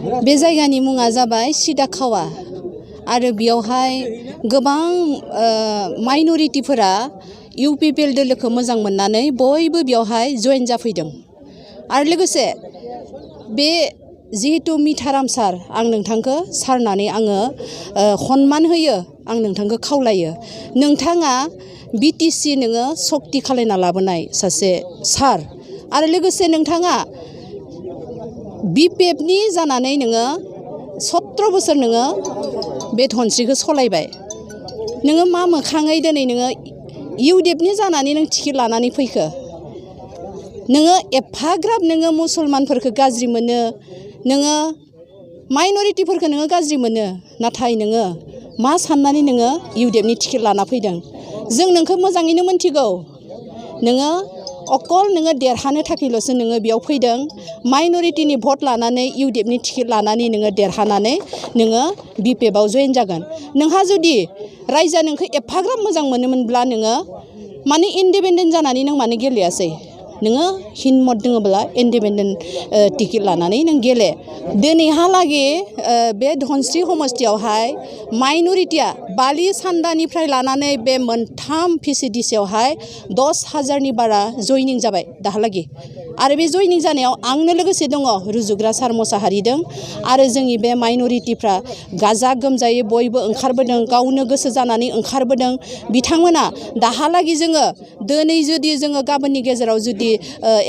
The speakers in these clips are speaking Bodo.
बे जायगानि मुङा जाबाय सिदाखावा आरो बेयावहाय गोबां माइनरिटिफोरा इउपिपिएल दोलोखौ मोजां मोननानै बयबो बेयावहाय जइन जाफैदों। आरो लोगोसे बे जिहेतु मिथाराम सार आं नोंथांखौ सारनानै आङो सनमान होयो, आं नोंथांखौ खावलायो। नोंथाङा बिटिसि नोङो सक्ति खालायना लाबोनाय सासे सार आरो लोगोसे नोंथाङा बिपिएफनि जानानै नोङो 17 बोसोर नोङो बे धनस्रीखौ सलायबाय। नोङो मा मोखाङै दिनै नोङो इउडिएफनि जानानै नों टिकेट लानानै फैखो? नोङो एफाग्राब नोङो मुसलमानफोरखौ गाज्रि मोनो, नोङो माइनरिटिफोरखौ नोङो गाज्रि मोनो, नाथाय नोङो मा साननानै नोङो इउडिएफनि टिकेट लाना फैदों? जों नोंखौ मोजाङैनो मोनथिगौ। नोङो अकल नोङो देरहानो थाखायल'सो नोङो बेयाव फैदों। माइनरिटिनि भट लानानै इउडिएफनि टिकेट लानानै नोङो देरहानानै नोङो बिपिएफआव जइन जागोन। नोंहा जुदि रायजोआ नोंखौ एफाग्राब मोजां मोनोमोनब्ला नोङो माने इन्डिपेन्डेन्ट जानानै नों मानो गेलेयासै? नोङो हिम्मत दङब्ला इन्डिपेन्डेन्ट टिकेट लानानै नों गेले। दिनैहालागै बे धनस्री समस्तियावहाय माइनरिटिया बालि सान्दानिफ्राय लानानै बे मोनथाम पिसिडिसियावहाय 10,000नि बारा जइनिं जाबाय दाहालागै। आरो बे जइनिं जानायाव आंनो लोगोसे दङ रुजुग्रा सार मोसाहारिदों आरो जोंनि बे माइनरिटिफ्रा गाजा गोमजायै बयबो ओंखारबोदों, गावनो गोसो जानानै ओंखारबोदों। बिथांमोना दाहालागै जोङो दिनै जुदि जोङो गाबोननि गेजेराव जुदि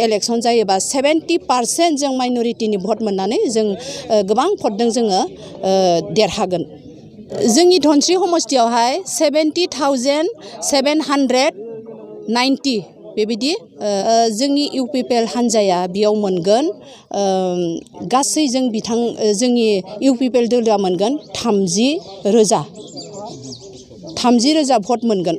इलेक्सन जायोबा 70% जों माइनरिटिनि भट मोननानै जों गोबां भटजों जोङो देरहागोन। जोंनि धनस्री समस्तियावहाय 70,790 बेबायदि जोंनि इउपिपिएल हान्जाया बेयाव मोनगोन। गासै जोंनि इउपिपिएल दोलोआ मोनगोन 30,000 भट मोनगोन।